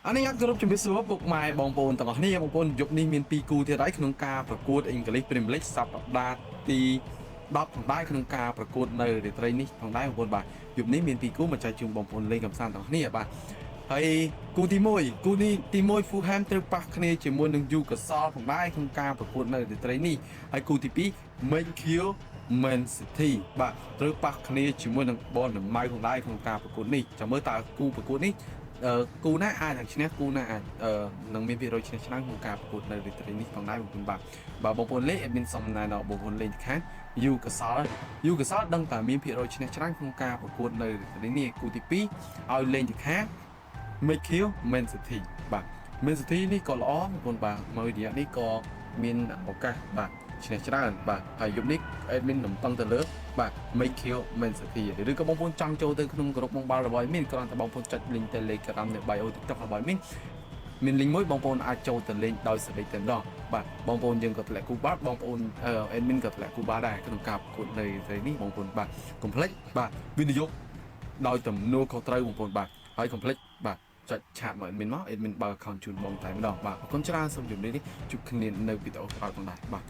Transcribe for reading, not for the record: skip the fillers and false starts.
អនុញ្ញាតគោរពជំរាបសួរពុកម៉ែបងប្អូនទាំងអស់គ្នាបងប្អូនយប់នេះមានពីរគូទៀតហើយក្នុងការប្រកួត English Premier League សប្តាហ៍ទី10ផងដែរក្នុងការប្រកួតនៅរាត្រីនេះផងដែរបងប្អូនបាទយប់នេះមានពីរគូមកចែកជូនបងប្អូនលេងកម្សាន្តទាំងអស់គ្នាបាទហើយគូទី1គូនេះទី1 Fulham ត្រូវប៉ះគ្នាជាមួយនឹង Newcastle ផងដែរក្នុងការប្រកួតនៅរាត្រីនេះហើយគូទី2 Man City បាទត្រូវប៉ះគ្នាជាមួយនឹង Bournemouth ផងដែរក្នុងការប្រកួតនេះចាំមើលតើគូប្រកួតនេះ អឺគូណាអាចនឹងឈ្នះគូណាអាចអឺនឹងមានភាគរយឈ្នះច្រើនក្នុងការប្រកួតនៅរាត្រីនេះផងដែរបងប្អូនបាទបាទបងប្អូនលេង admin សុំណែនាំបងប្អូនលេងខាង Newcastle Newcastle ដឹងតែមានភាគរយឈ្នះច្រើនក្នុងការប្រកួតនៅរាត្រីនេះគូទី2ឲ្យលេងទៅខាង Maykill Man City បាទ Man City នេះក៏ល្អបងប្អូនបាទមួយរយៈនេះក៏មានឱកាសបាទឈ្នះច្រើនបាទហើយយប់នេះ admin រំពឹងទៅលើបាទ Make Man City ឬក៏បងប្អូនចង់ចូលទៅក្នុងក្រុមបងបាល់របស់ admin គ្រាន់តែបងប្អូនចុច link Telegram នៅ bio TikTok របស់ admin មាន link មួយបងប្អូនអាចចូលទៅលេងដោយសេរីតែម្ដងបាទបងប្អូនយើងក៏ធ្លាក់គូបាល់បងប្អូន admin ក៏ធ្លាក់គូបាល់ដែរក្នុងការប្រកួតនៅថ្ងៃនេះបងប្អូនបាទកុំភ្លេចបាទវិនិយោគដោយទំនួលខុសត្រូវបងប្អូនបាទហើយកុំភ្លេចបាទចុច chat មក admin មក admin បើក account ជូនបងតែម្ដងបាទអរគុណច្រើនសូមជម្រាបនេះជួបគ្នានៅវីដេអូក្រោយផងដែរបាទ។